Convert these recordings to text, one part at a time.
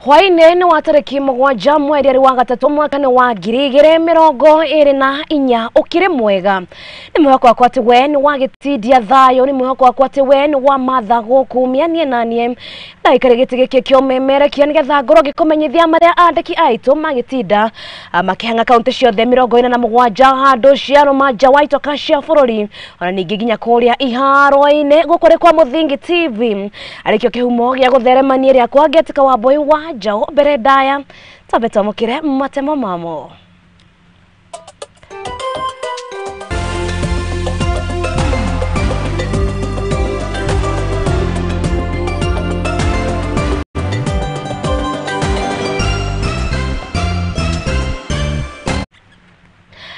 Hwainĩ nĩ wa tarĩki 7 mweri wa 3 mwaka nĩ wa 2024 ũkĩrĩ mwega nĩ mwĩhoko wakwa atĩ we nĩ wagĩtindia thayũ nĩ mwĩhoko wakwa atĩ we nĩ wa matha gũkumia niĩ na niĩ ndagĩkarĩ gĩtĩ gĩkĩ kĩomemerekia nĩgetha ngorwo ngĩkũmenyithia marĩa andĩki aitũ magĩtinda makĩhang'a kaunti ciothe 47 handũ cia rũmanja wa itoka cia bũrũri ona ningĩ nginya kũrĩa iharo-inĩ gũkũ nĩ kwa Mũthingi TV arĩkĩo kĩhumo gĩa gũtheremania rĩakwa ngĩtĩka wa Mbui wa Njaũ mbere ndaya tambe twamũkĩre matemo mamo.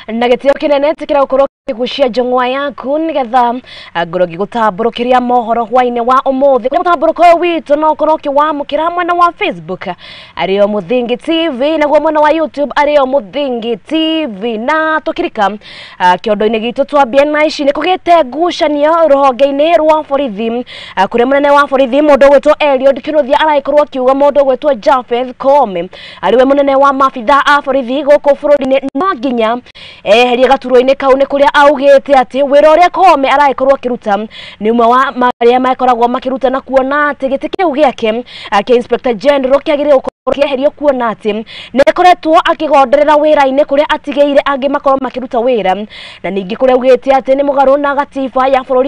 Na gĩtĩo kĩnene tĩkĩra gũkorwo kĩgucia njong'wa yaku nĩgetha ngorwo ngĩgũtambũrũkĩria mohoro hwainĩ wa ũmũthĩ. Mũtambũrũko ũyũ witũ no ũkorwo ũkĩwamũkĩra mwena wa Facebook arĩo Mũthingi TV, naguo mwena wa YouTube arĩo Mũthingi TV. Na tũkĩrika kĩondo-inĩ gitũ twambie na ici nĩ kũgĩte ngucanio rũhonge-inĩ rwa borithi kũrĩa mũnene wa borithi mũndũ ũgwĩtwo Eliud Kinuthia aragĩkorwo akiuga mũndũ ũgwĩtwo Japheth Koome arĩwe mũnene wa maabitha a borithi gũkũ bũrũri-inĩ no nginya eherie gaturwa-inĩ kau nĩ kũrĩa augĩte atĩ wĩra ũrĩa Koome aragĩkorwo akĩruta nĩ ũmwe wa marĩa makoragwo makĩruta na kuona atĩ gĩtĩ kĩu gĩake kĩa Inspector General kĩagĩrĩire gũkorwo kĩeherio kuona atĩ nĩ akoretwo akĩgonderera wĩra-inĩ kũrĩa atigĩire angĩ makorwo makĩruta wĩra na ningĩ kũrĩa augĩte atĩ nĩ mũgarũ na gatiba ya bũrũri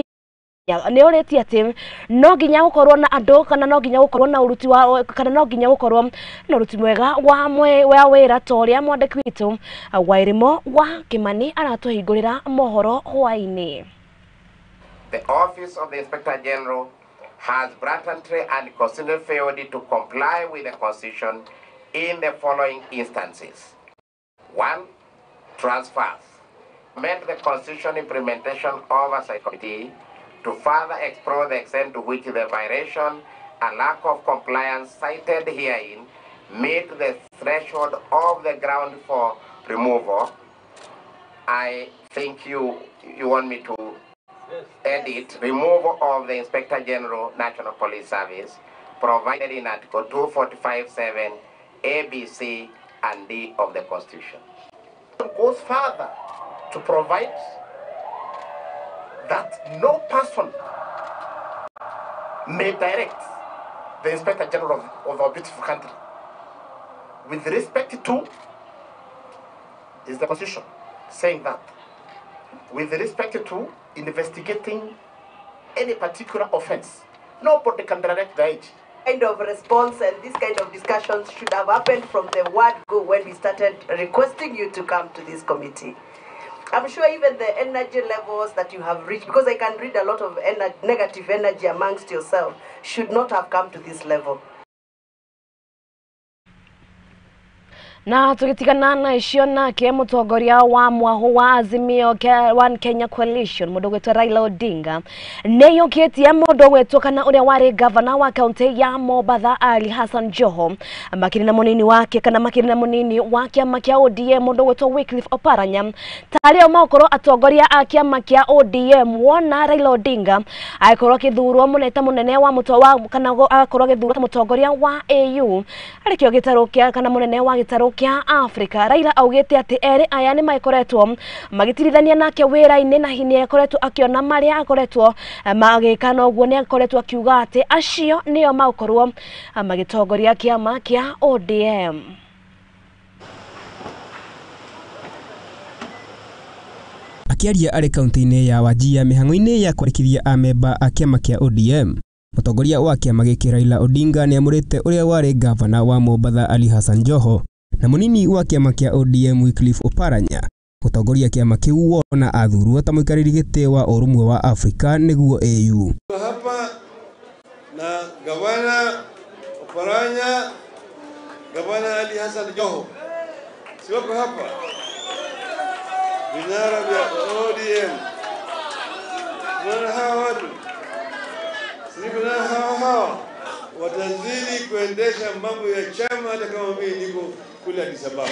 nĩ ũrĩtie atĩ no nginya gũkorwo na andũ kana no nginya gũkorwo na ũruti wa kana no nginya gũkorwo na ũruti mwega wa wĩra ta ũrĩa mwandĩki witũ Wairimo wa Kimani aratũhingũrĩra mohoro hwainĩ. The Office of the Inspector General has blatantly and consistently failed to comply with the Constitution in the following instances. 1. Transfers. Met the Constitution Implementation Oversight Committee to further explore the extent to which the violation and lack of compliance cited herein meet the threshold of the ground for removal. I think you want me to edit removal of the Inspector General, National Police Service, provided in Article 245(7) A, B, C, and D of the Constitution. It goes further to provide that no person may direct the Inspector General of our beautiful country with respect to, is the Constitution saying that, with respect to investigating any particular offense, nobody can direct the IG. Kind of response and this kind of discussions should have happened from the word go when we started requesting you to come to this committee. I'm sure even the energy levels that you have reached, because I can read a lot of negative energy amongst yourself, should not have come to this level. Na tugitigana na icio nake mutongoria wa mwahu wa Azimio One Kenya Coalition mundu gwitwo Raila Odinga nĩyũkĩtie mundu gwitwo kana ũrĩa warĩ governor wa kaunti ya Mombatha Ali Hassan Joho makĩrĩ na mũnini wake kana makĩrĩ na mũnini wa kĩama kĩa ODM mundu gwitwo Wycliffe Oparanya tarĩo maũkorwo atongoria a kĩama kĩa ODM wona Raila Odinga agĩkorwo akĩthurwo mũnene ta mũnene wa mũto wa kana agakorwo agĩthurwo ta mũtongoria wa AU arĩkĩo gĩtarũ kĩa kana mũnene wa gĩtarũ kĩa Afrika. Raila augĩte atĩ erĩ aya nĩ magĩkoretwo magĩtirithania nake wĩra-inĩ na hihi nĩ akoretwo akĩona marĩa akoretwo magĩka na ũguo nĩ akoretwo akiuga atĩ acio nĩo magũkorwo magĩtongoria kĩama kĩa ODM. Akĩaria arĩ kaunti-inĩ ya Wajir mĩhang'o-inĩ ya kwandĩkithia amemba a kĩama kĩa ODM, mũtongoria wa kĩama gĩkĩ Raila Odinga nĩamũrĩte ũrĩa warĩ gavana wa Mombatha Ali Hassan Joho na mũnini wa kĩama kĩa ODM Wycliffe Oparanya gũtongoria kĩama kĩu wona athurwo ta mũikarĩri gĩtĩ wa ũrũmwe wa Afrika nĩguo AU. Hapa na gavana Oparanya, gavana Ali Hassan Joho, si wako hapa vinara vya ODM? Tunaona hawa watu, sisi hawa hawa watazidi kuendesha mambo ya chama hata kama mimi niko kule Addis Ababa.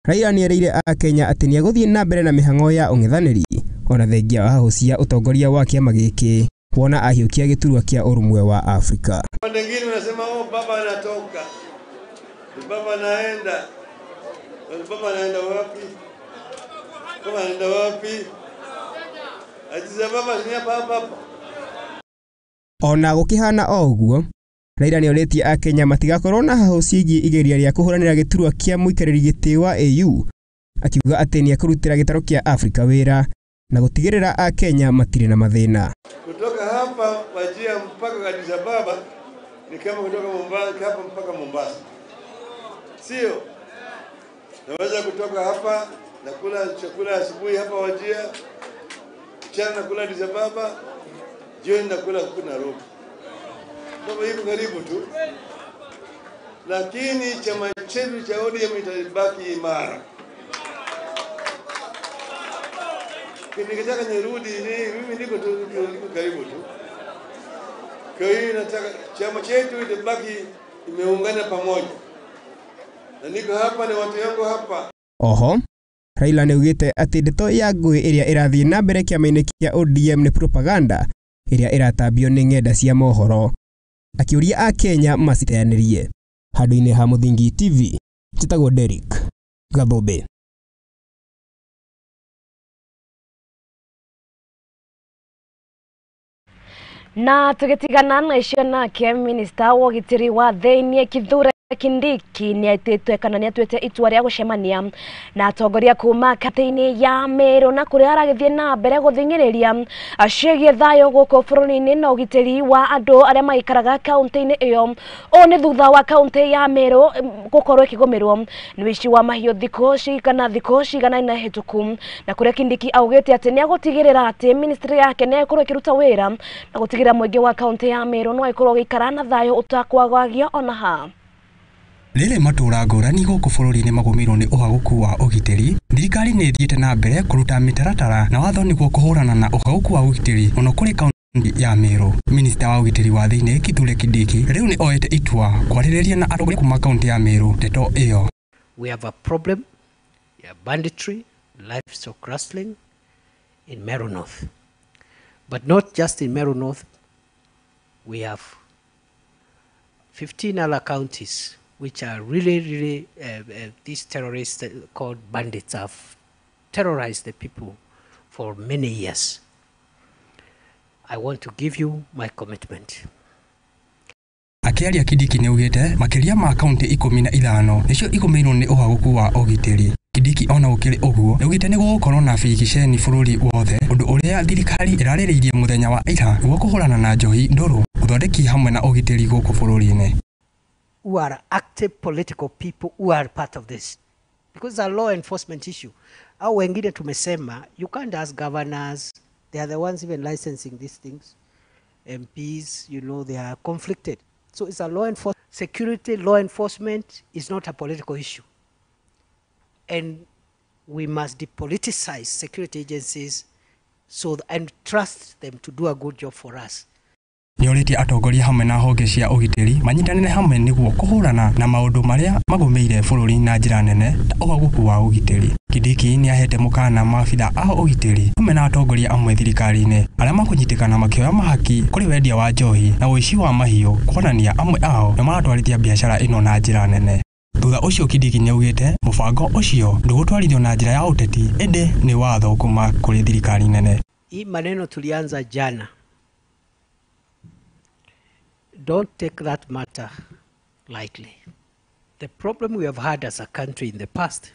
Raila nĩerĩire Akenya atĩ nĩegũthiĩ na mbere na mĩhang'o ya ũng'ethanĩri ona thengia wa hahũ cia ũtongoria wa kĩama gĩkĩ wona ahiũkia gĩturwa kĩa ũrũmwe wa Afrika. Wengine wanasema oh, baba anatoka. Baba anaenda. Baba anaenda wapi? Baba anaenda wapi? Addis Ababa ni hapa hapa hapa. Ona gũkĩhana o ũguo, Raila nĩorĩtie akenya matigakorwo na hahũ ciĩgiĩ igeria rĩa kũhũranĩra gĩturwa kĩa mũikarĩri gĩtĩ wa AU, akiuga atĩ nĩekũrutĩra gĩtarũ kĩa Afrika wĩra na gũtigĩrĩra akenya matirĩ na mathĩna. Kutoka hapa Wajir mpaka Addis Ababa ni kama kutoka Mombasa hapa mpaka Mombasa. Sio? Naweza kutoka hapa nakula chakula asubuhi hapa Wajir, mchana nakula Addis Ababa, jioni nakula huku Nairobi. Kwa hivyo karibu tu. Lakini chama chetu cha ODM itabaki imara. Nikitaka nirudi mimi niko tu niko karibu tu. Kwa hiyo nataka chama chetu itabaki imeungana pamoja. Na niko hapa na watu wangu hapa. Oho, Raila nĩaugĩte atĩ ndeto ya ngũĩ ĩrĩa ĩrathiĩ na mbere kĩama-inĩ kĩa ODM nĩ propaganda ĩrĩa ĩratambio nĩ ng'enda cia mohoro. Akĩũria akenya maciteanĩrie. Handũ-inĩ ha Mũthingi TV, njĩtagwo Derrick Gathũmbĩ. Na tugitigana na icio nake minista wa ũgitĩri wa thĩinĩ Kithure Kindiki nĩaitĩtwe kana nĩatuĩte itua rĩa gũcemania na atongoria kuma kaunti-inĩ ya Meru na kũrĩa aragĩthiĩ na mbere gũthing'ĩrĩria ciĩgiĩ thayũ gũkũ bũrũri-inĩ na ũgitĩri wa andũ arĩa maikaraga kaunti-inĩ ĩyo. Ũũ nĩ thutha wa kaunti ya Meru gũkorwo ĩkĩgũmĩrwo nĩ ũici wa mahiũ thikũ cigana ũna hĩtũku, na kũrĩa Kindiki augĩte atĩ nĩegũtigĩrĩra atĩ ministry yake nĩĩgũkorwo ĩkĩruta wĩra na gũtigĩrĩra mũingĩ wa kaunti ya Meru no ĩkorwo ũgĩikara na thayũ ũtakwagagio ona ha. Rĩrĩ matũra ngũrani gũkũ bũrũri-inĩ magũmĩirwo nĩ ũhagũku wa ũgitĩri, thirikari nĩ ĩthiĩte na mbere kũruta mĩtaratara na watho nĩguo kũhũrana na ũhagũku wa ũgitĩri mũno kũrĩ kaunti ya Meru. Minista wa ũgitĩri wa thĩinĩ Kithure Kindiki rĩu nĩ oete itua kwarĩrĩria na atongoria kuma kaunti ya Meru ndeto ĩyo. We have a problem ya banditry, livestock rustling in Meru North. But not just in Meru North, we have 15 other counties which are really, really, these terrorists called bandits have terrorized the people for many years. I want to give you my commitment. Akĩaria Kindiki nĩaugĩte makĩria ma kaunti 15 nĩcio igũmĩirwo nĩ ũhagũku wa ũgitĩri. Kindiki ona gũkĩrĩ ũguo nĩaugĩte nĩgũgũkorwo na bikiceni bũrũri wothe, ũndũ ũrĩa thirikari ĩrarĩrĩirie mũthenya wa ira nĩguo kũhũrana na njohi ndũrũ, ũthondeki hamwe na ũgitĩri gũkũ bũrũri-inĩ. Who are active political people who are part of this, because it's a law enforcement issue. Au wengine tumesema you can't ask governors, they are the ones even licensing these things. MPs, you know, they are conflicted. So it's a law enforcement, security, law enforcement is not a political issue. And we must depoliticize security agencies so and trust them to do a good job for us. Nĩorĩtie atongoria hamwe na honge cia ũgitĩri manyitanĩre hamwe nĩguo kũhũrana na maũndũ marĩa magũmĩire bũrũri na njĩra nene ta ũhagũku wa ũgitĩri. Kindiki nĩahete mũkana maabitha a ũgitĩri hamwe na atongoria amwe thirikari-inĩ arĩa makũnyitĩkana makĩoya mahaki kũrĩ wendia wa njohi na ũici wa mahiũ, kuonania amwe ao nĩ maratwarithia biacara ĩno na njĩra nene. Thutha ũcio Kindiki nĩaugĩte mũbango ũcio ndũgũtwarithio na njĩra ya ũteti ĩndĩ nĩ watho kuma kũrĩ thirikari nene. Hii maneno tulianza jana. Don't take that matter lightly. The problem we have had as a country in the past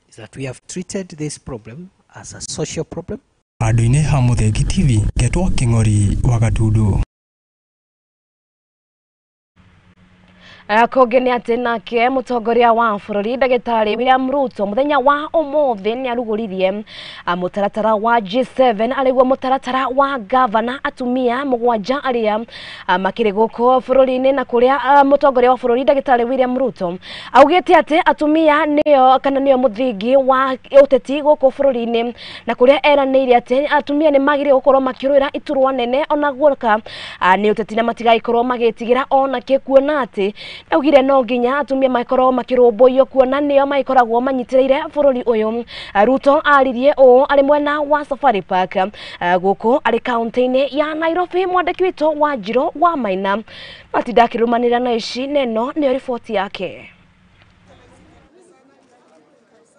is that we have treated this problem as a social problem. Handũ-inĩ ha Mũthengi TV, ngetwo Kĩng'ori wa Gatundu. Kũngĩ nĩ atĩ nake mũtongoria wa bũrũri ndagĩtarĩ William Ruto mũthenya wa ũmũthĩ nĩ arugũririe mũtaratara wa G7 arĩguo mũtaratara wa gavana atumia 7 arĩa makĩrĩ gũkũ bũrũri-inĩ, na kũrĩa mũtongoria wa bũrũri ndagĩtarĩ William Ruto augĩte atĩ atumia nĩo kana nĩo mũthingi wa ũteti gũkũ bũrũri-inĩ, na kũrĩa eranĩire atĩ atumia nĩ magĩrĩire gũkorwo makĩrũĩra iturwa nene ona guoka nĩ ũteti na matigagĩkorwo magĩtigĩra ona kĩ, kuona atĩ augire no nginya atumia makorwo makĩrũmbũiyo kuona nĩo magĩkoragwo manyitĩrĩire bũrũri ũyũ. Ruto aririe ũũ arĩ mwena wa Safari Park gũkũ arĩ kaunti-inĩ ya Nairobi. Mwandĩki witũ wa Njirũ wa Maina matinda akĩrũmanĩrĩra na ici neno nĩyo riboti yake.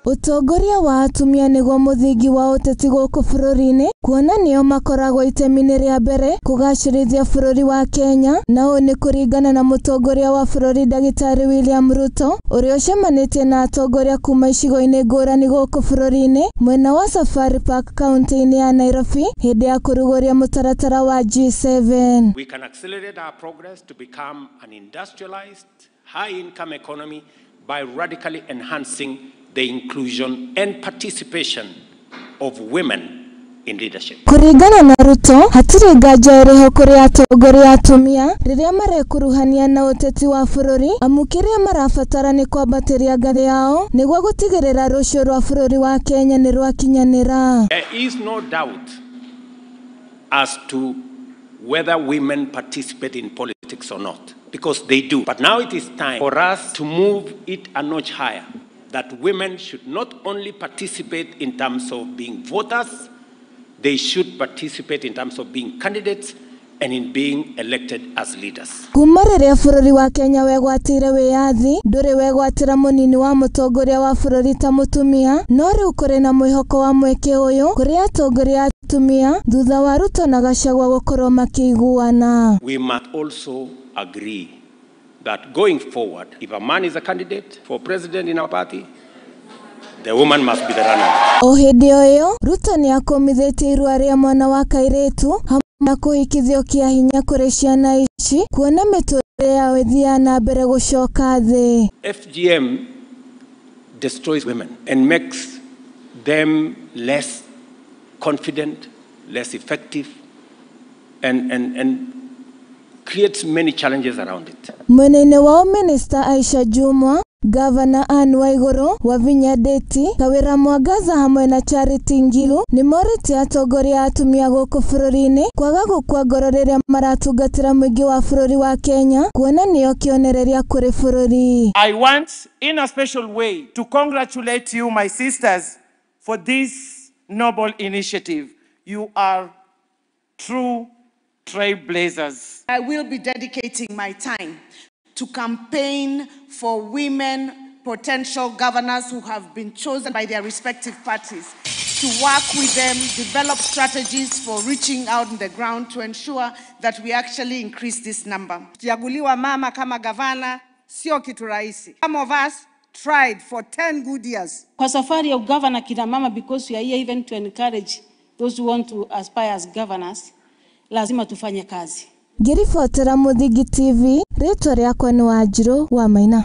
Ũtongoria wa atumia nĩguo mũthingi wa ũteti gũkũ bũrũri-inĩ, kuona nĩo makoragwo itemi-inĩ rĩa mbere kũgacĩrithia bũrũri wa Kenya, na ũũ nĩ kũringana na mũtongoria wa bũrũri Ndagĩtarĩ William Ruto ũrĩa ũcemanĩtie na atongoria kuma icigo-inĩ ngũrani gũkũ bũrũri-inĩ mwena wa Safari Park kaunti-inĩ ya Nairobi hĩndĩ ya kũrugũria mũtaratara wa G7. We can accelerate our progress to become an industrialized, high-income economy by radically enhancing the inclusion and participation of women in leadership. Kũringana na Ruto, hatirĩ nganja ĩrĩho kũrĩ atongoria atumia rĩrĩa marekuruhania na ũteti wa bũrũri, amu kĩrĩa marabatara nĩ kwambatĩria ngathĩ yao nĩguo gũtigĩrĩra rũciũ rwa bũrũri wa Kenya nĩ rwakinyanĩra. There is no doubt as to whether women participate in politics or not, because they do. But now it is time for us to move it a notch higher, that women should not only participate in terms of being voters, they should participate in terms of being candidates and in being elected as leaders. Kuma rĩrĩa bũrũri wa Kenya wegwatĩire wĩyathi, ndũrĩ wegwatĩra mũnini wa mũtongoria wa bũrũri ta mũtumia, no rĩu kũrĩ na mwĩhoko wa mweke ũyũ kũrĩ atongoria atumia thutha wa Ruto na Gachagua gũkorwo makĩiguana. We must also agree that going forward, if a man is a candidate for president in our party, the woman must be the runner. O hĩndĩ o ĩyo, Ruto nĩ akũmithĩtie irua rĩa mwana wa kairĩtu hamwe na kũhikithio kĩa hinya kũrĩ ciana ici, kuona mĩtũrĩre yao ĩthiaga na mbere gũcoka thĩ. FGM destroys women and makes them less confident, less effective, and creates many challenges around it. Mwena-inĩ wao Minister Aisha Jumwa, Governor Anne Waiguru, Wavinya Ndeti, Kawira Mwangaza hamwe na Charity Ngilu nĩ morĩtie atongoria atumia gũkũ bũrũri-inĩ kwaga gũkua ngoro rĩrĩa maratungatĩra mũingĩ wa bũrũri wa Kenya, kuona nĩo kĩonereria kũrĩ bũrũri. I want in a special way to congratulate you, my sisters, for this noble initiative. You are true trailblazers. I will be dedicating my time to campaign for women potential governors who have been chosen by their respective parties, to work with them, develop strategies for reaching out on the ground to ensure that we actually increase this number. Kuchaguliwa mama kama gavana sio kitu rahisi. Some of us tried for 10 good years. Kwa safari ya ugavana kina mama, because we are here even to encourage those who want to aspire as governors, lazima tufanye kazi. Ngĩribotera Mũthingi TV, rĩtwa rĩakwa nĩ Wanjirũ wa Maina.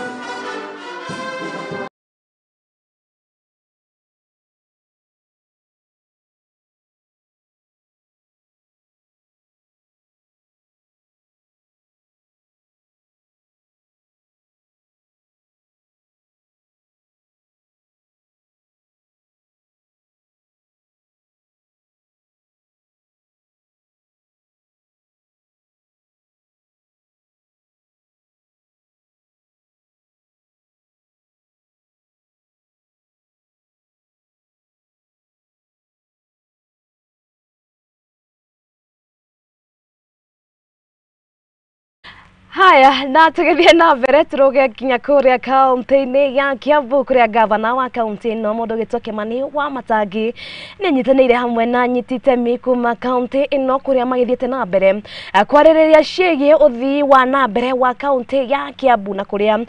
Haya, na tũgĩthiĩ na mbere tũrũge nginya kũrĩa kaunti-inĩ ya Kiambu kũrĩa gavana wa kaunti ĩno mũndũ ũgĩtwo Kimani wa Matangi nĩ anyitanĩire hamwe na anyiti itemi kuma kaunti ĩno kũrĩa magĩthiĩte na mbere kwarĩrĩria ciĩgiĩ ũthii wa na mbere wa kaunti ya Kiambu, na kũrĩa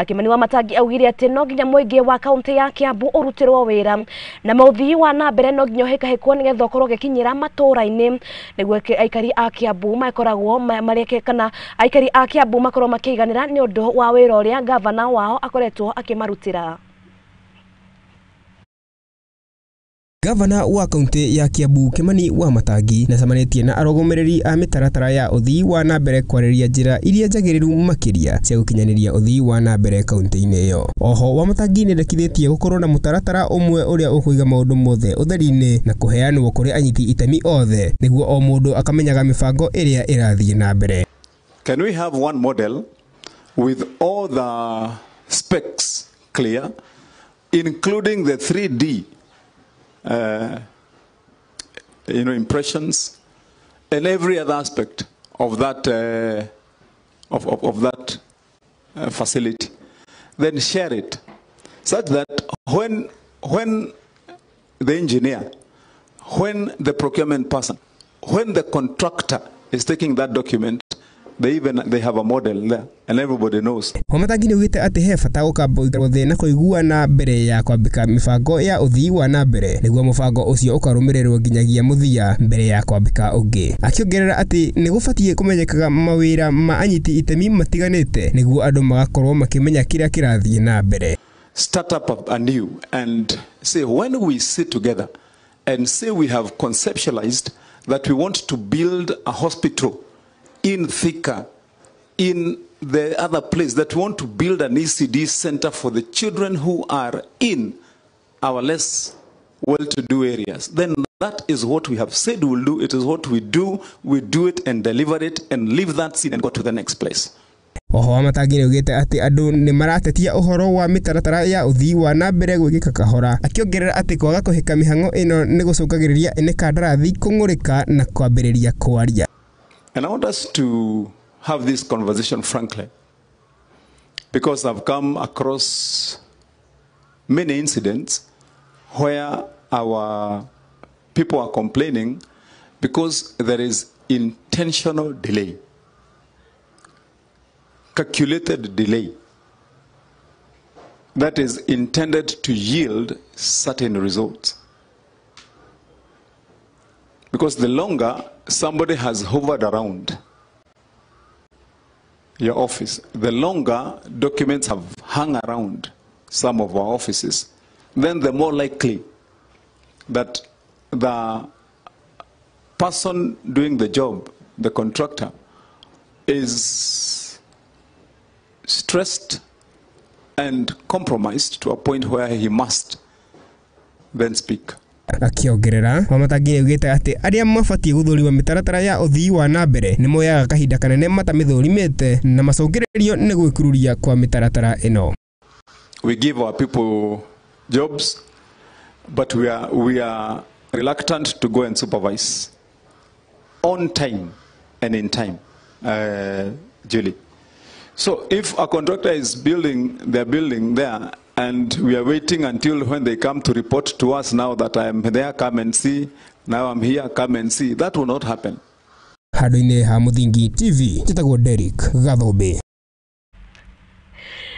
Kimani wa Matangi augire atĩ no nginya mũingĩ wa kaunti ya Kiambu ũrutĩrwo wĩra na maũthii wa na mbere no nginya ũhĩkahĩkwo nĩgetha ũkorwo ũgĩkinyĩra matũũra-inĩ nĩguo aikari a Kiambu makoragwo mareke kana aikari a Kiambu makorwo makĩiganĩra nĩ ũndũ wa wĩra ũrĩa gavana wao akoretwo akĩmarutĩra. Gavana wa kaunti ya Kiambu Kimani wa Matangi nĩacemanĩtie na arũgamĩrĩri a mĩtaratara ya ũthii wa na mbere kwarĩrĩria njĩra iria njagĩrĩru makĩria cia gũkinyanĩria ũthii wa na mbere kaunti-inĩ ĩyo. Oho Wamatangi nĩendekithĩtie gũkorwo na mũtaratara ũmwe ũrĩa ũkũiga maũndũ mothe ũtheri-inĩ na kũheanwo kũrĩ anyiti itemi othe nĩguo o mũndũ akamenyaga mĩbango ĩrĩa ĩrathiĩ na mbere. Can we have one model with all the specs clear, including the 3D impressions and every other aspect of that of that facility? Then share it such that when When the engineer, when the procurement person, when the contractor is taking that document, they have a model there and everybody knows. Wamatangi nĩ augĩte atĩ he bata gũkamba gũikarwo thĩ na kũiguana mbere ya kwambĩka mĩbango ya ũthii wa na mbere nĩguo mũbango ũcio ũkarũmĩrĩrwo nginyagia mũthia mbere ya kwambĩka ũngĩ, akĩongerera atĩ nĩ gũbatiĩ kũmenyekaga mawĩra ma anyiti itemi matiganĩte nĩguo andũ magakorwo makĩmenya kĩrĩa kĩrathiĩ na mbere. Start up anew and say, when we sit together and say we have conceptualized that we want to build a hospital in Thika, in the other place, that we want to build an ECD center for the children who are in our less well-to-do areas, then that is what we have said we'll do. It is what we do. We do it and deliver it and leave that scene and go to the next place. Oho Wamatangi nĩ augĩte atĩ andũ nĩ maratetia ũhoro wa mĩtaratara ya ũthii wa na mbere gwĩkĩka kahora, akĩongerera atĩ kwaga kũhĩka mĩhang'o ĩno nĩ gũcũngagĩrĩria ene kandarathi kũng'ũrĩka na kwambĩrĩria kwaria. And I want us to have this conversation frankly, because I've come across many incidents where our people are complaining because there is intentional delay, calculated delay that is intended to yield certain results. Because the longer somebody has hovered around your office, the longer documents have hung around some of our offices, then the more likely that the person doing the job, the contractor, is stressed and compromised to a point where he must then speak. Akĩongerera Wamatangi nĩ augĩte atĩ arĩa mabatiĩ gũthũrima mĩtaratara ya ũthii wa na mbere nĩ moyaga kahinda kanene matamĩthũrimĩte na macũngĩrĩrio nĩ gwĩkururia kwa mĩtaratara ĩno. We give our people jobs, but we are reluctant to go and supervise on time and in time, Julie. So if a contractor is building their building there, and we are waiting until when they come to report to us now that I am there, come and see, now I'm here, come and see, that will not happen. Handũ-inĩ ha Mũthingi TV, njĩtagwo Derrick Gathũmbĩ.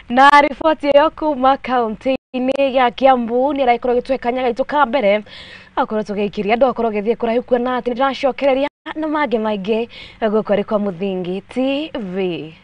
Na riboti ĩyo kuma kaunti-inĩ ya Kiambu nĩ ĩragĩkorwo ĩgĩtũhe kanya gaitũ ka mbere akorwo tũgĩikĩria andũ akorwo gĩthiĩ kũraihu kuona atĩ nĩndĩracokereria na mangĩ maingĩ gũkũ arĩ kwa Mũthingi TV.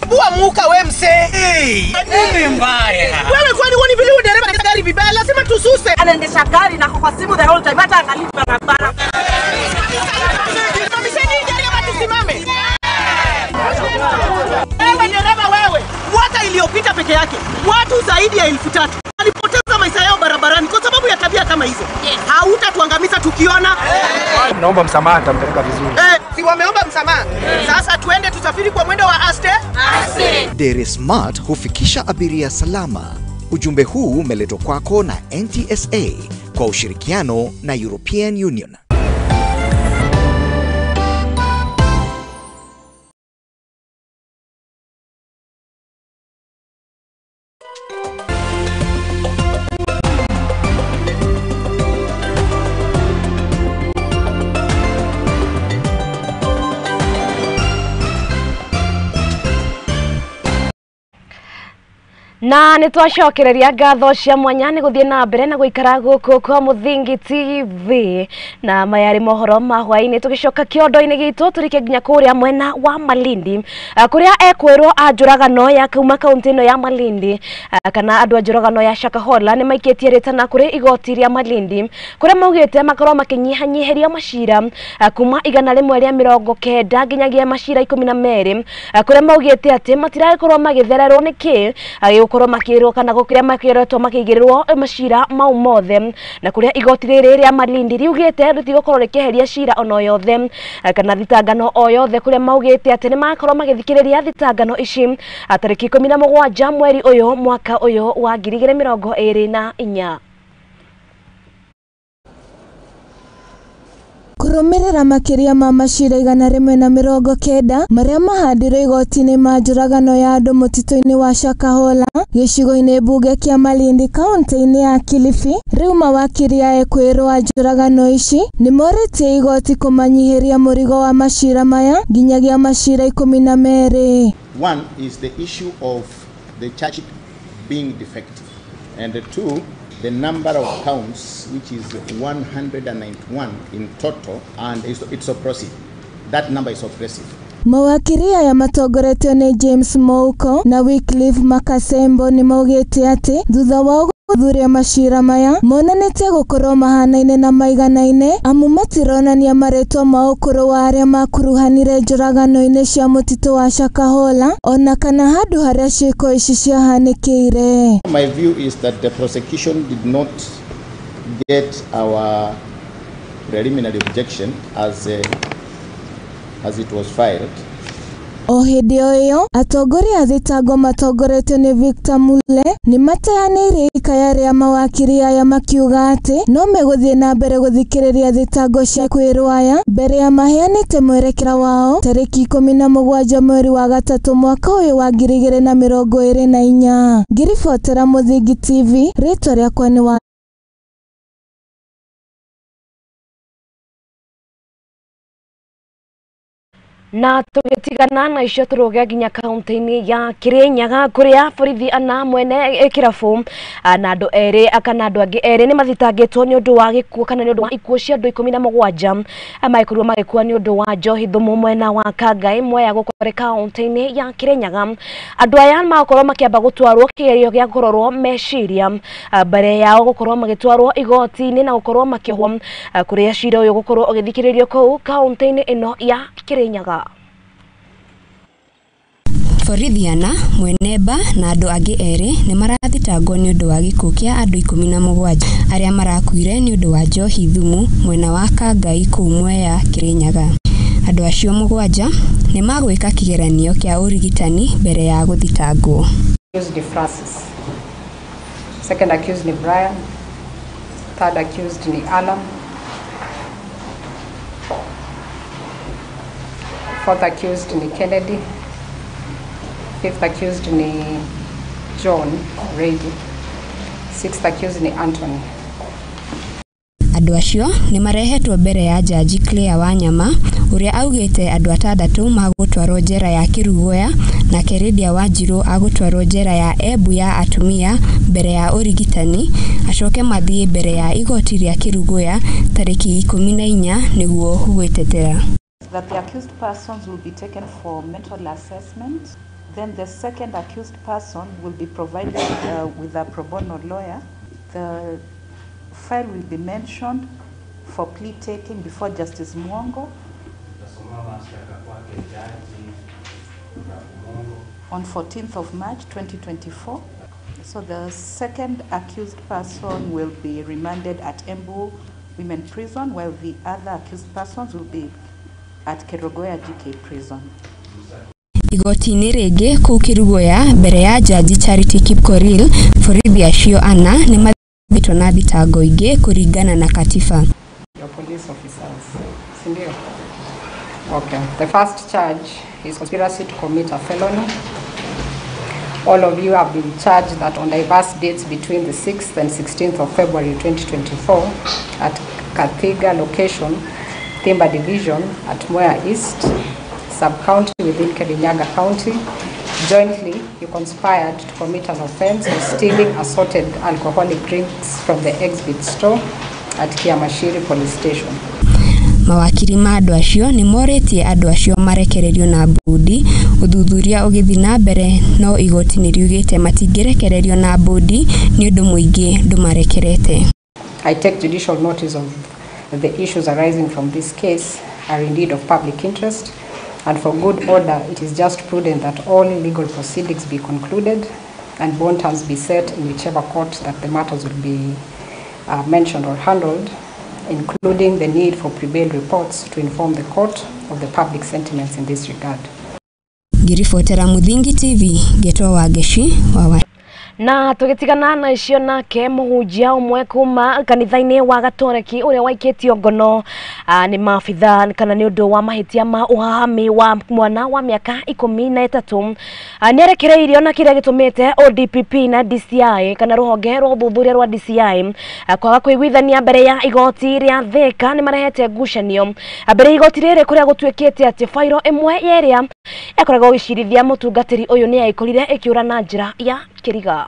Bua muka we msee. Hey, nini mbaya? Wewe kwani huoni vile dereva anaendesha gari vibaya? Lazima tususe. Anaendesha gari na kwa simu the whole time, hata angalii barabara. Simamisheni gari ama tusimame. Wewe dereva wewe, mwaka iliyopita peke yake watu zaidi ya 3000 walipoteza maisha yao barabarani kwa sababu ya tabia kama hizo. Hautatuangamiza tukiona. Naomba msamaha, nitampeleka vizuri. Si wameomba msamaha. Sasa tuende tusafiri kwa mwendo wa aste. Aste. Dere Smart hufikisha abiria salama. Ujumbe huu umeletwa kwako na NTSA kwa ushirikiano na European Union. Na nä twacokereria ngatho cia mwanya nä gå thiä na mbere na gå ikara gå kå kwa Muthingi TV na maya rä mohoro ma hwainä tå gä coka kä ondo-inä gitå tå rike nginya kå rä a mwena wa Malindi kå rä a ekwärwo a njåragano ya kuma kauntä ä no ya Malindi kana andå a njåragano ya Shakahola nä maikä tie rä tana kå rä igoti rä a Malindi kå rä a maugä te makorwo makä nyihanyiherio macira kuma 190 nginyagia macira 12 kå rä a maugä te atä matiragäkorwo magä thererwo nä kä gukorwo makirwo kana gukiria makiretwo makigirirwo macira mau mothe na kuria igoti riri ria Malindi riugite ritigokorwo rikiheria cira ono yothe kana thitangano o yothe kuria maugite ati ni makorwo magithikiriria thitangano ici tariki 17 mweri uyu mwaka uyu wa 2024. Kũrũmĩrĩra makĩria ma macira 190 marĩa mahandirwo igoti-inĩ ma njũragano ya andũ mũtitũ-inĩ wa Shakahola gĩcigo-inĩ mbunge kĩa Malindi kaunti-inĩ ya Kilifi, rĩu mawakiri a ekwĩrwo a njũragano ici nĩ morĩtie igoti kũmanyihĩria mũrigo wa macira maya nginyagia macira 12. One is the issue of the charge being defective, and the two, the number of counts, which is 191 in total, and it's oppressive. That number is oppressive. Mawakiri aya matongoretio nĩ James Mouko na Wycliffe Makasembo nĩ maugĩte atĩ thutha wao gũthuthuria macira maya monanĩtie gũkorwo mahanaine na maiganaine amu matironania marĩtwa ma ũkũrũ wa arĩa makuruhanire njũragano-inĩ cia mũtitũ wa Shakahola ona kana handũ harĩa ciĩko ici ciahanĩkĩire. My view is that the prosecution did not get our preliminary objection as it was filed. O hĩndĩ o ĩyo, atongoria a thitango matongoretio nĩ Victor Mule nĩ mateanĩirie ikaya rĩa mawakiri aya makiuga atĩ no megũthiĩ na mbere gũthikĩrĩria thitango cia kwĩrwo aya mbere ya maheanĩte mwerekera wao tarĩki 17 mweri wa gatatũ mwaka ũyũ wa 2024. Ngĩribotera Muthingi TV, rĩtwa rĩakwa nĩ wa na tugitigana na icio turuge nginya kaunti-inĩ ya Kirinyaga kuria borithi ana mwene kirabu na andu eri kana andu angi eri ni mathitangitwo ni undu wa gikuo kana ni undu wa ikuo cia andu 17 magikorwo magikua ni undu wa njohi thumu mwena wa Kangai Mwea gukore kaunti-inĩ ya Kirinyaga. Andu aya makorwo makiamba gutwarwo kigerio gia kurorwo meciria mbere yao gukorwo magitwarwo igoti-inĩ na gukorwo makiohwo kuria cira uyu gukorwo ugithikiririo kuu kaunti-inĩ ino ya Kirinyaga. Borithi ana Mweneba na andu angi eri ni marathitangwo ni undu wa gikuo kia andu 17 aria marakuire ni undu wa njohi thumu mwena wa Kangai kuu Mwea Kirinyaga. Andu acio 7 ni magwika kigeranio kia urigitani mbere ya guthitangwo. Accused ni Francis. Second accused ni Brian. Third accused ni Alan. Fourth accused ni Kennedy. Fifth accused ni John Reid. Sixth accused ni Anthony. Andu acio ni marehetwo mbere ya jaji Claire Wanyama uria augite andu atandatu magutwarwo njera ya Kirugoya na Keredia Wanjiru agutwarwo njera ya Embu ya atumia mbere ya urigitani acoke mathie mbere ya igoti ria Kirugoya tariki 14 niguo gwitetera. That the accused persons will be taken for mental assessment. Then the second accused person will be provided with a pro bono lawyer. The file will be mentioned for plea taking before Justice Mwongo on 14th of March 2024. So the second accused person will be remanded at Embu Women Prison, while the other accused persons will be at Kerugoya GK Prison. Igoti-inĩ rĩngĩ kũu Kĩrugoya mbere ya Jaji Charity Kipkorir, borithi acio ana nĩ mathitangĩtwo na thitango ingĩ kũringana na katiba. Your police officers, si ndio? Okay. The first charge is conspiracy to commit a felony. All of you have been charged that on diverse dates between the 6th and 16th of February 2024 at Kathiga location, Thimba Division at Mwea East, sub-county within Kirinyaga County. Jointly, you conspired to commit an offense of stealing assorted alcoholic drinks from the exhibit store at Kiamashiri Police Station. Mawakiri ma andũ acio nĩ morĩtie andũ acio marekererio na mbũndi. Ũthuthuria ũgĩthiĩ na mbere no igoti nĩ riugĩte matingĩrekererio na mbũndi nĩ ũndũ mũingĩ ndũmarekerete. I take judicial notice of the issues arising from this case are indeed of public interest, and for good order it is just prudent that all legal proceedings be concluded and bond terms be set in whichever court that the matters will be mentioned or handled, including the need for pre-bail reports to inform the court of the public sentiments in this regard. Ngiribotera Muthingi TV, Getwa Wangeshi wa na tugitigana na icio nake muhunjia umwe kuma kanitha-inĩ wa Gatoreki ũrĩa waikĩtio ngono nĩ maabitha kana nĩ ũndũ wa mahĩtia ma ũhahami wa mwana wa mĩaka 13 nĩarekereirio na kĩrĩa gĩtũmĩte ODPP na DCI kana rũhonge rwa ũthuthuria rwa DCI kwaga kũiguithania mbere ya igoti rĩa Thika nĩ marehete ngucanio mbere ya igoti rĩrĩ kũrĩa gũtuĩkĩte atĩ bairo ĩmwe ya ĩrĩa yakoragwo ĩgĩcirithia mũtungatĩri ũyũ nĩ yaikorire ĩkĩũra na njĩra ya kĩriga.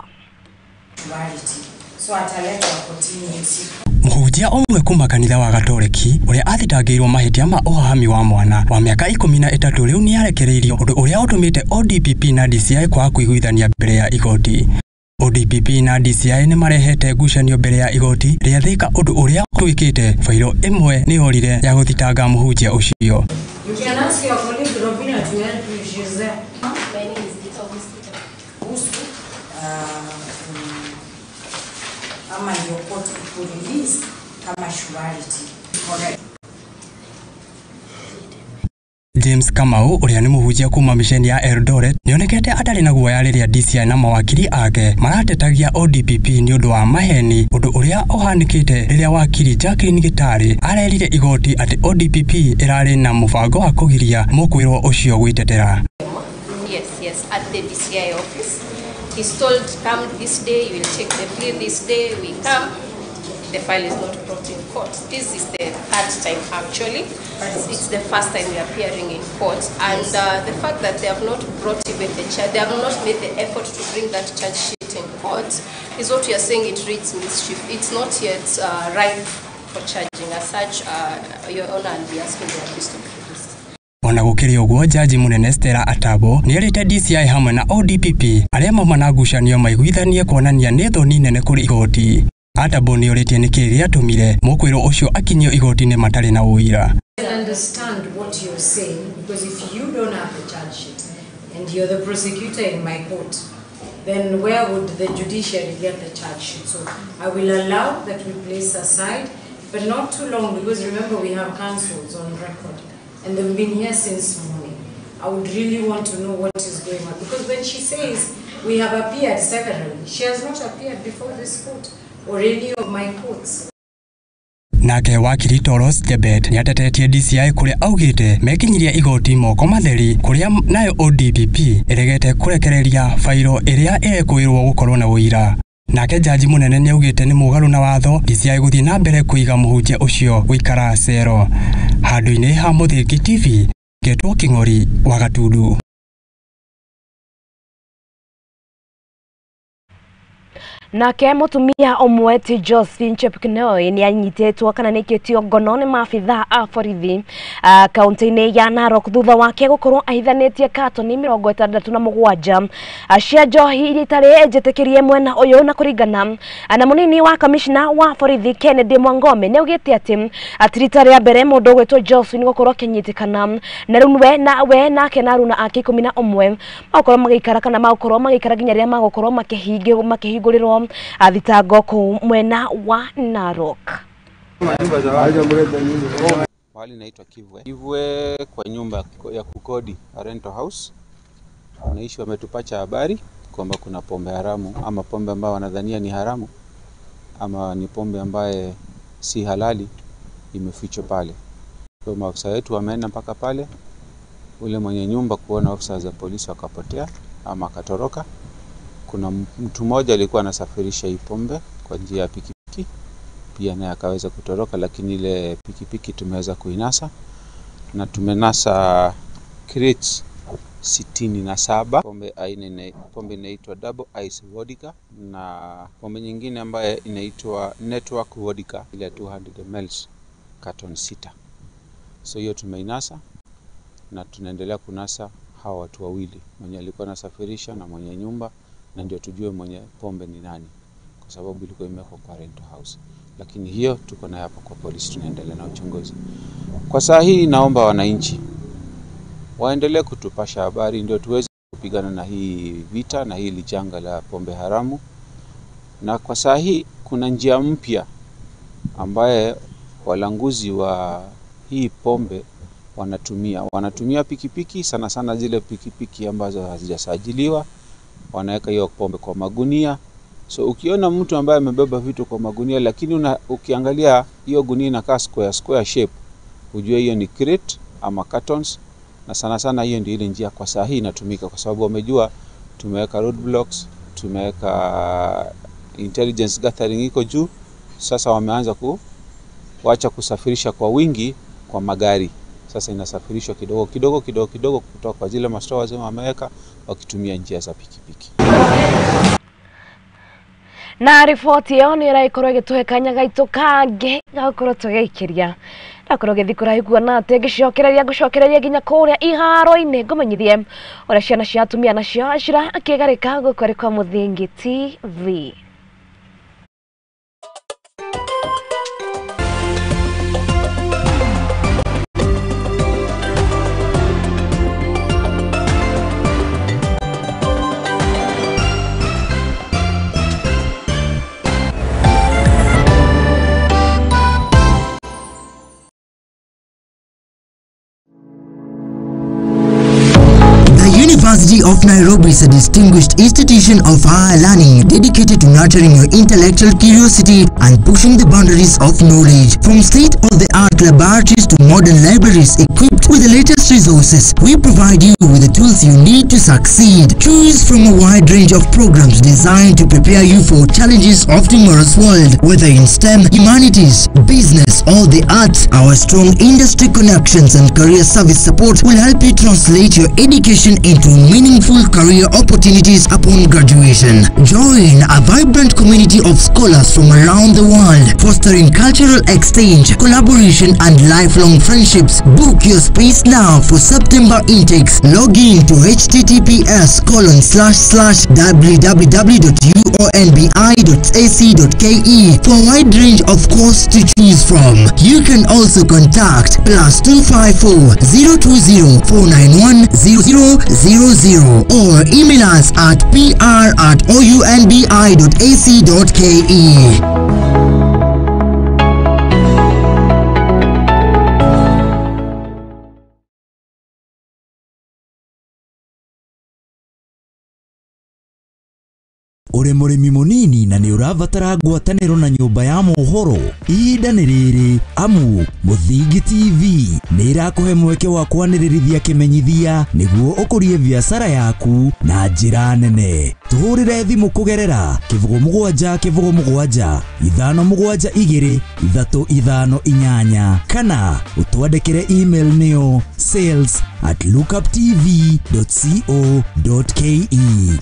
Mũhunjia ũmwe kuma kanitha wa Gatoreki ũrĩa athitangĩirwo mahĩtia ma ũhahami wa mwana wa mĩaka 13 rĩu nĩarekereirio, ũndũ ũrĩa ũtũmĩte ODPP na DCI kwaga kũiguithania mbere ya igoti. ODPP na DCI nĩ marehete ngucanio mbere ya igoti rĩa Thika, ũndũ ũrĩa ũtuĩkĩte bairo ĩmwe nĩyorire ya gũthitanga mũhunjia ũcio. You can ask your colleague Robina to help you. She's there. My name is Gita Kuhusu ama ndio court ku release kama surety. Correct. James Kamau ũrĩa nĩ mũhunjia kuma misheni ya Eldoret nĩonekete atarĩ na guoya rĩrĩa DCI na mawakiri ake maratetagia ODPP nĩ ũndũ wa maheni, ũndũ ũrĩa ũhanĩkĩte rĩrĩa wakiri Jacqueline Gitari arerire igoti atĩ ODPP ĩrarĩ na mũbango wa kũgiria mũkwĩrwo ũcio gwĩtetera. Yes, at the DCI office. He's told, come this day, you will take the plea this day, we come. The file is not brought in court. This is the third time actually. It's the first time we are appearing in court. And the fact that they have not brought even the charge, they have not made the effort to bring that charge sheet in court, is what we are saying. It reads mischief. It's not yet ripe for charging. As such, Your Honor, I'll be asking the accused to be released. Ona gũkĩrĩ ũguo, Jaji mũnene Stella Atabo nĩerĩte DCI hamwe na ODPP arĩa mauma na ngucanio maiguithanie kuonania nĩ thoni nene kũrĩ igoti. Atabo nĩorĩtie nĩkĩĩ gĩatũmire mũkwĩrwo ũcio akinyio igoti-inĩ matarĩ na ũira. I understand what you're saying, because if you don't have the charge sheet and you're the prosecutor in my court, then where would the judiciary get the charge sheet? So I will allow that we place aside, but not too long, because remember we have counsels on record and they've been here since morning. I would really want to know what is going on, because when she says we have appeared severally, she has not appeared before this court or any of my courts. Nake wakiri Toros Jebet nĩatetetie DCI kũrĩa augĩte mekinyirie igoti moko matheri, kũrĩa nayo ODPP ĩregete kũrekereria bairo ĩrĩa ĩrekũĩrwo gũkorwo na ũira. Nake jaji mũnene nĩaugĩte nĩ mũgarũ na watho DCI gũthiĩ na mbere kũiga mũhunjia ũcio gũikara cero. Handũ-inĩ ha Muthingi TV, Getwo King'ori wa Gatundu. Nake mutumia ũmwe ti Josephine Chepkemoi nĩ anyitĩtwo kana nĩ aikĩtio ngono nĩ maabithaa a borithi kaunti-inĩ ya Narok thutha wake gũkorwo ahithanĩtie katoni 67 cia njohi iria itarĩ njĩtĩkĩrie mwena ũyũ. Na kũringana na mũnini wa kamishna wa borithi Kennedy Mwangome nĩ augĩte atĩ rita rĩa mbere mũndũ ũgwĩtwo Josephine gũkorwo akĩnyitĩkana na rĩu we na we nake na aruna ake 11 magũkorwo magĩikara kana magũkorwo magĩikara nginya rĩrĩa magũkorwo makĩhingũrĩrwo thitango kũu mwena wa Narok. Pahali inaitwa Kivwe. Kivwe kwa nyumba ya kukodi, a rental house. Wanaishi wametupacha habari kwamba kuna pombe haramu ama pombe ambayo wanadhania ni haramu ama ni pombe ambaye si halali imefichwa pale. Kwa maafisa wetu wameenda mpaka pale, ule mwenye nyumba kuona ofisa za polisi wakapotea ama akatoroka. Kuna mtu mmoja alikuwa anasafirisha hii pombe kwa njia ya pikipiki, pia naye akaweza kutoroka, lakini ile pikipiki tumeweza kuinasa na tumenasa crates 67 pombe aina pombe inaitwa Double Ice Vodka na pombe nyingine ambaye inaitwa Network Vodka ile 200 ml carton 6. So hiyo tumeinasa na tunaendelea kunasa hawa watu wawili, mwenye alikuwa anasafirisha na mwenye nyumba, na ndio tujue mwenye pombe ni nani, kwa sababu ilikuwa imewekwa kwa rental house. Lakini hiyo tuko nayo hapa kwa polisi, tunaendelea na uchunguzi. Kwa saa hii naomba wananchi waendelee kutupasha habari ndio tuweze kupigana na hii vita na hili janga la pombe haramu. Na kwa saa hii kuna njia mpya ambaye walanguzi wa hii pombe wanatumia. Wanatumia pikipiki, sana sana zile pikipiki ambazo hazijasajiliwa. Wanaweka hiyo pombe kwa magunia. So ukiona mtu ambaye amebeba vitu kwa magunia, lakini ukiangalia hiyo gunia inakaa square shape, ujue hiyo ni crate ama cartons. Na sana sana hiyo ndio ile njia kwa saa hii inatumika, kwa sababu wamejua tumeweka roadblocks, tumeweka intelligence gathering iko juu. Sasa wameanza kuacha kusafirisha kwa wingi kwa magari. Sasa inasafirishwa kidogo kidogo kidogo kidogo kutoka kwa zile mastores wameweka, wakitumia njia za pikipiki. Na riboti ĩyo nĩ ĩragĩkorwo ĩgĩtũhe kanya gaitũ kangĩ ga gũkorwo tũgĩikĩria ndakorwo gĩthiĩ kũraihu kuona atĩ ngĩcokereria ngũcokereria nginya kũrĩa iharo-inĩ ngũmenyithie ũrĩa ciana cia atumia nacio cirakĩgarĩka gũkũ arĩ kwa Mũthingi TV. University of Nairobi is a distinguished institution of higher learning dedicated to nurturing your intellectual curiosity and pushing the boundaries of knowledge. From state-of-the-art laboratories to modern libraries equipped with the latest resources, we provide you with the tools you need to succeed. Choose from a wide range of programs designed to prepare you for challenges of tomorrow's world, whether in STEM, humanities, business, or the arts. Our strong industry connections and career service support will help you translate your education into meaningful career opportunities upon graduation. Join a vibrant community of scholars from around the world, fostering cultural exchange, collaboration, and lifelong friendships. Book your space now for September intakes. Log in to https://www.uonbi.ac.ke for a wide range of courses to choose from. You can also contact +254 020 491 0000 or email us at pr@ounbi.ac.ke. Uri murimi munini na ni urabatara ngwataniro na nyumba ya mohoro, ihinda ni riri amu Muthingi TV ni irakuhe mweke wa kwanĩrĩrithia kĩmenyithia nĩguo ũkũrie biacara yaku na njĩra nene. Tũhũrĩre thimũ kũgerera 07 07 5 7 2 3 5 8 kana ũtwandĩkĩre email nĩyo sales@lookuptv.co.ke.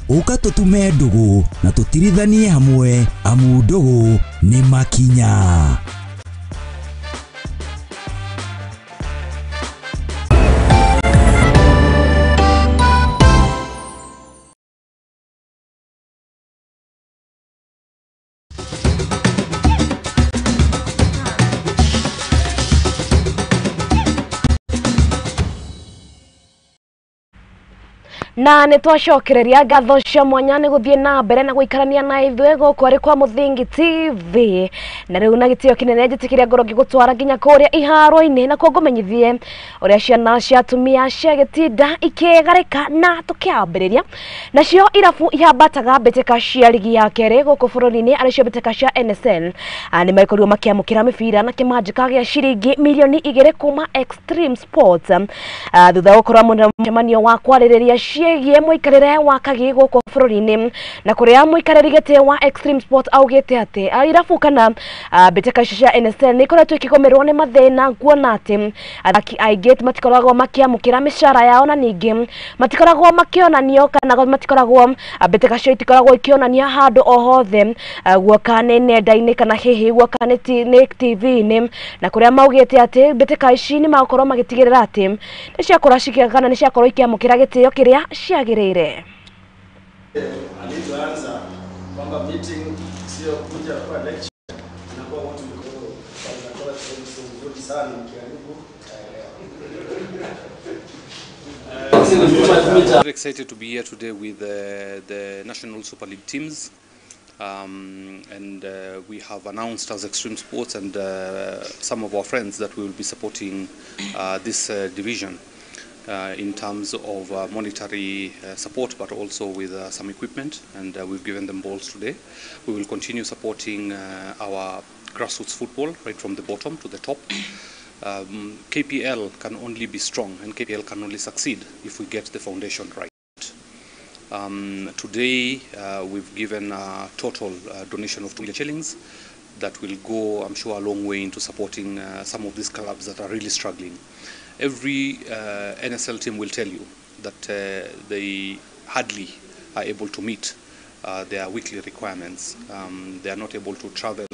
Ũka tũtume ndũgũ na tũtirithanie hamwe, amu ndũgũ nĩ makinya. Na nĩ twacokereria ngatho cia mwanya nĩ gũthiĩ na mbere na gũikarania na ithuĩ gũkũ arĩ kwa Mũthingi TV. Na rĩu na gĩtĩo kĩnene njĩtĩkĩria ngorwo ngĩgũtwara nginya kũrĩa iharo-inĩ, na kuo ngũmenyithie ũrĩa ciana cia atumia cia gĩtinda ikĩgarĩka na tũkĩambĩrĩria. Nacio irabu ihambataga mbĩtĩka cia rigi ya kerĩ gũkũ bũrũri-inĩ, arĩ cio mbĩtĩka cia NSL, nĩ makorirwo makĩamũkĩra mĩbira na kĩmanjĩka gĩa ciringi milioni 2 kuma Extreme Sports, thutha wa gũkorwo mũcemanio wa kwarĩrĩria ciĩgiĩ mũikarĩre wa kagi gũkũ bũrũri-inĩ, na kũrĩa mũikarĩri gĩtĩ wa Extreme Sports augĩte atĩ irabu kana mbĩtĩka icio cia NSL nĩ ikoretwo ikĩgũmĩrwo nĩ mathĩna, kuona atĩ athaki aingĩ matikoragwo makĩamũkĩra mĩcara yao, na ningĩ matikoragwo makĩonanio kana matikoragwo mbĩtĩka icio itikoragwo ikĩonania handũ o hothe, guoka nĩ nenda-inĩ kana hihi guoka nĩ TV-inĩ, na kũrĩa maugĩte atĩ mbĩtĩka ici nĩ magũkorwo magĩtigĩrĩra atĩ nĩ ciakorwo kana nĩ ciakorwo ikĩamũkĩra gĩtĩo kĩrĩa ciagĩrĩire. Alivyoanza kwamba meeting sio kuja kwa lecture, inakuwa watu kwa nzuri sana mkiharibu taelewa. Very excited to be here today with the National Super League teams. And we have announced as Extreme Sports and some of our friends that we will be supporting this division in terms of monetary support, but also with some equipment, and we've given them balls today. We will continue supporting our grassroots football right from the bottom to the top. KPL can only be strong and KPL can only succeed if we get the foundation right. Today we've given a total donation of 2 million shillings that will go, I'm sure, a long way into supporting some of these clubs that are really struggling. Every NSL team will tell you that they hardly are able to meet their weekly requirements. They are not able to travel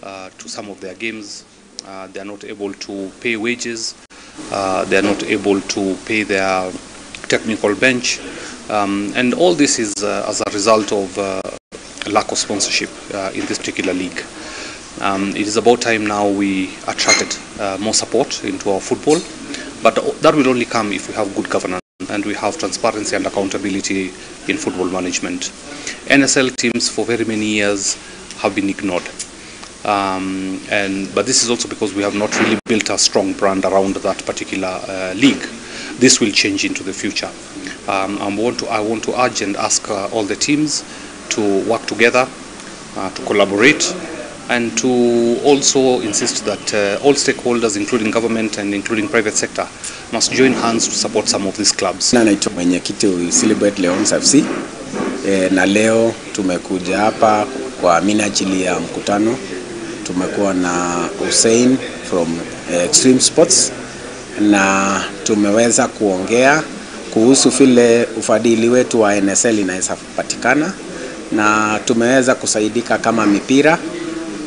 to some of their games. They are not able to pay wages. They are not able to pay their technical bench. And all this is as a result of lack of sponsorship in this particular league. It is about time now we attracted more support into our football, but that will only come if we have good governance and we have transparency and accountability in football management. NSL teams for very many years have been ignored. But this is also because we have not really built a strong brand around that particular league. This will change into the future. I want to urge and ask all the teams to work together, to collaborate, and to also insist that all stakeholders, including government and including private sector, must join hands to support some of these clubs. Na naitwa mwenyekiti wa Silibet Leons FC, na leo tumekuja hapa kwa minajili ya mkutano. Tumekuwa na Hussein from Extreme Sports na tumeweza kuongea kuhusu vile ufadhili wetu wa NSL inaweza kupatikana, na tumeweza kusaidika kama mipira,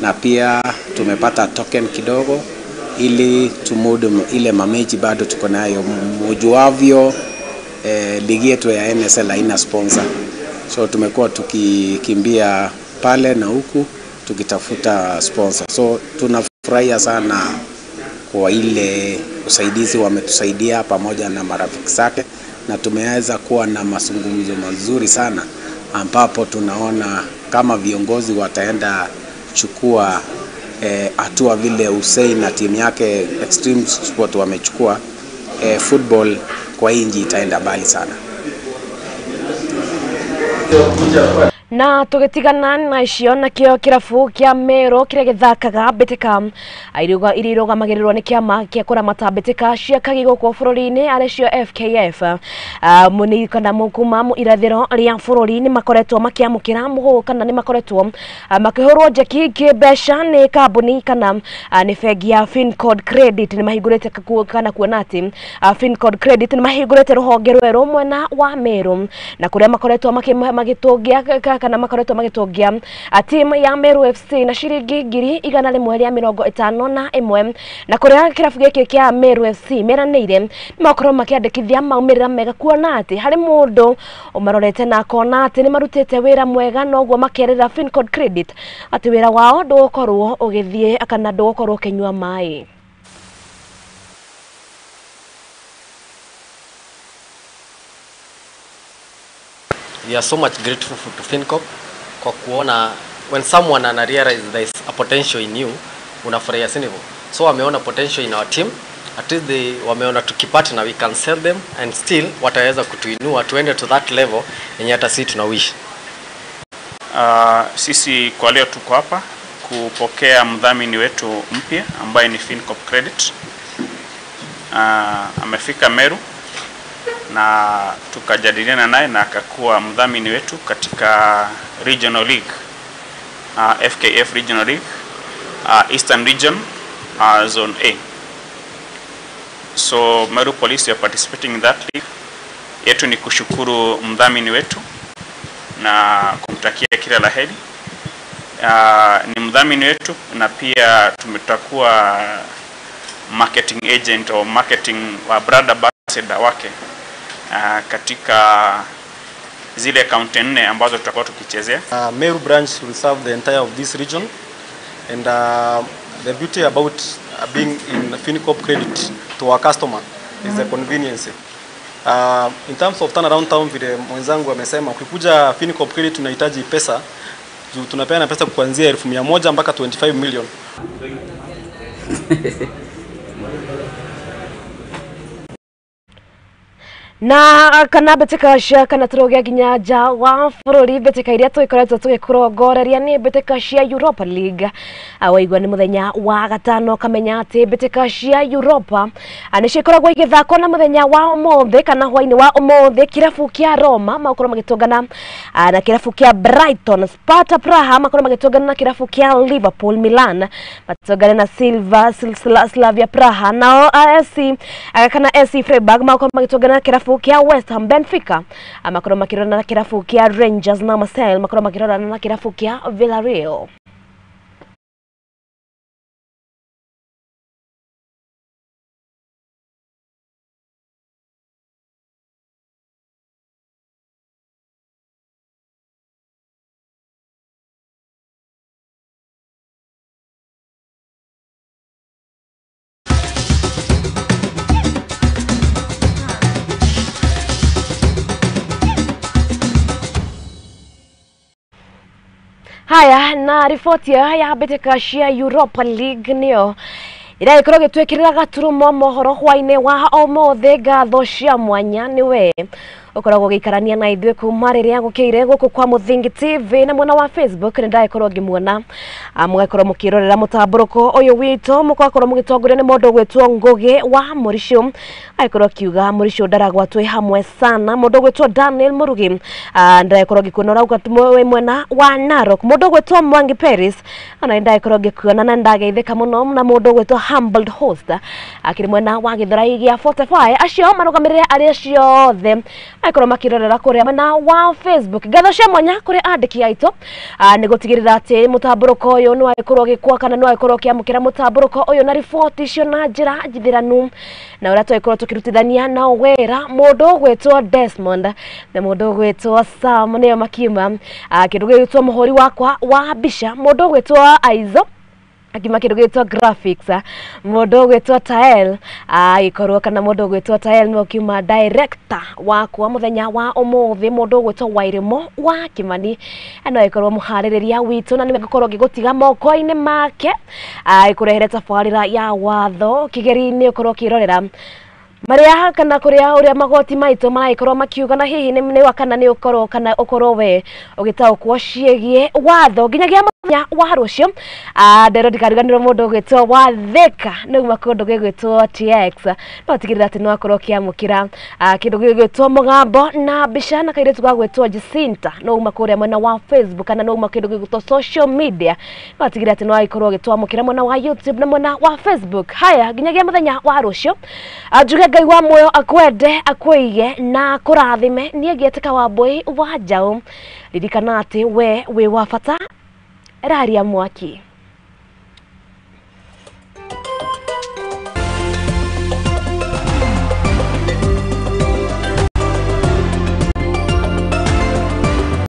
na pia tumepata token kidogo ili tumudu ile mamechi bado tuko nayo. Mjuavyo ligi yetu ya NSL haina sponsor, so tumekuwa tukikimbia pale na huku tukitafuta sponsor. So tunafurahia sana kwa ile usaidizi wametusaidia pamoja na marafiki zake, na tumeweza kuwa na mazungumzo mazuri sana, ambapo tunaona kama viongozi wataenda chukua hatua vile Hussein na timu yake Extreme Sport wamechukua, football kwa inji itaenda mbali sana. Na tugitigana na icio nakio kirabu kia Meru kiria githakaga mbitika iria irũgamagĩrĩrwo nĩ kĩama kĩa kũramata mbĩtĩka cia kagi gũkũ bũrũri-inĩ arĩ cio FKF muni kana kuma irathĩro rĩa bũrũri nĩ makoretwo makĩamũkĩra mũhũ kana nĩ makoretwo makĩhũrwo njeki kĩmbeca nĩ kambuni kana nĩ bengi ya Fincode Credit nĩ mahingũrĩte kana kuona atĩ Fincode Credit nĩ mahingũrĩte rũhonge rwerũ mwena wa Meru na kũrĩa makoretwo magĩtũngia kana makoretwo magĩtũngia timu ya Meru FC na ciringi 151 na kuria kirabu gĩkĩ kĩa Meru FC meranĩire nĩ makorwo makĩandĩkithia maumĩrĩra mega kuona atĩ harĩ mũndũ ũmarorete na akona atĩ nĩ marutĩte wĩra mwega noguo makerĩra Fincode Credit atĩ wĩra wao ndũgũkorwo ũgĩthiĩ kana ndũgũkorwo ũkĩnyua maĩ. We are so much grateful to FinCorp kwa kuona when someone ana realize there is a potential in you, unafurahia si ndivyo? So wameona potential in our team, at least they wameona tukipartner we can sell them and still wataweza kutuinua tuende to that level yenye hata sisi tuna wish. Sisi kwa leo tuko hapa kupokea mdhamini wetu mpya ambaye ni FinCorp Credit. Amefika Meru na tukajadiliana naye na akakuwa mdhamini wetu katika Regional League, FKF Regional League, Eastern Region, Zone A. So Meru Police are participating in that league. Yetu ni kushukuru mdhamini wetu na kumtakia kila la heri. Ni mdhamini wetu na pia tumetakuwa marketing agent au marketing wa brand ambassador wake katika zile kaunti 4 ambazo tutakuwa tukichezea. Meru branch will serve the entire of this region, and the beauty about being in FinCorp Credit to our customer is the convenience. In terms of turnaround time, vile mwenzangu amesema, ukikuja FinCorp Credit tunahitaji pesa, tunapeana pesa kuanzia 100,000 mpaka 25 million. Na kana mbĩtĩka cia kana tũrũge nginya nja wa bũrũri mbĩtĩka iria tũgĩkoretwo tũgĩkũrongoreria nĩ mbĩtĩka cia Europa League. Waigua nĩ mũthenya wa gatano kamenya atĩ mbĩtĩka cia Europa nĩ cikoragwo igĩthakwo na mũthenya wa ũmũthĩ kana hwainĩ wa ũmũthĩ. Kĩrabu kĩa Roma makorwo magĩtũngana na kĩrabu kĩa Brighton, Sparta Praha makorwo magĩtũngana na kĩrabu kĩa Liverpool, Milan matũngane na Silva Slavia Praha, nao ASC kana SC Freiburg makorwo magĩtũngana na kĩrabu kĩa West Ham, Benfica makorwo makĩrorana na kĩrabu kĩa Rangers na Marseille makorwo makĩrorana na kĩrabu kĩa Villarreal. Haya, na riboti ya mbĩtĩka cia Europa League nĩyo ĩragĩkorwo ĩgĩtwĩkĩrĩra gaturumo mohoro hwainĩ wa ũmũthĩ. Ngatho cia mwanya nĩwe ũkoragwo ũgĩikarania na ithuĩ kuma rĩrĩa gũkĩire gũkũ kwa Mũthingi TV na mwena wa Facebook nĩ ndagĩkorwo ngĩmuona, mũgakorwo mũkĩrorera mũtambũrũko ũyũ witũ, mũgakorwo mũgĩtongorio nĩ mũndũ ũgwĩtwo Ngũgĩ wa Mũricũ, agĩkorwo akiuga Mũricũ ndaragwa twĩ hamwe sana. Mũndũ ũgwĩtwo Daniel Mũrugi ndagĩkorwo ngĩkuona ũrauga wĩ mwena wa Narok. Mũndũ ũgwĩtwo Mwangi Paris ona ndagĩkorwo ngĩkuona na ndageithĩka mũno na mũndũ ũgwĩtwo Humbled Host akĩrĩ mwena wa Gĩthurai gĩa 45. Acio marũgamĩrĩre arĩa ciothe akorwo makirorera kuria mwena wa Facebook. Ngatho cia mwanya kuri andĩki aitũ nĩ gũtigĩrĩra atĩ mũtambũrũko ũyũ nĩ wagĩkorwo ũgĩkwa kana nĩ wagĩkorwo ũkĩamũkĩra mũtambũrũko ũyũ na riboti icio na njĩra njithĩranu na ũrĩa twagĩkorwo tũkĩrutithania nao wĩra. Mũndũ ũgwĩtwo Desmond na mũndũ ũgwĩtwo Sam nĩo makiuma, kĩndũ gĩgwĩtwo mũhũri wakwa wa mbica, mũndũ ũgwĩtwo Aizo akima kindu gitwa graphics, mundu gwitwa Tael ikorwo kana mundu gwitwa Tael no kiuma director wakwa muthenya wa umuthi, mundu gwitwa Wairimo wa Kimani no ikorwo muhaririria witu na nimegukorwo ngigutiga moko-ini make ikurehere tabarira ya watho kigeri-ini ukorwo ukirorera. Maria kana kuria uria magoti maitu maraikorwo makiuga na hihi ni wa kana ni ukorwo kana ukorwo we ugitaukwo ciĩgiĩ watho nginyagia mũthenya wa rũciũ. Ndero ndikariganĩrwo mũndũ ũgwĩtwo Wathĩka nĩuma kũndũ gĩgwĩtwo TX no tigĩrĩra atĩ nĩwakorwo ũkĩamũkĩra kĩndũ gĩgwĩtwo mũgambo na mbica na kairĩtu gagwĩtwo Jacinta no uma kũrĩa mwena wa Facebook kana no uma kĩndũ gĩgwĩtwo social media no tigĩrĩra atĩ nĩwagĩkorwo ũgĩtwamũkĩra mwena wa YouTube na mwena wa Facebook. Haya, nginyagia mũthenya wa rũciũ, njuge Ngai wa muoyo akwende, akwĩige na akũrathime. Niĩ ngĩetĩka Wambui wa Njaũ, ririkana atĩ we wĩ wa bata, raria mwaki.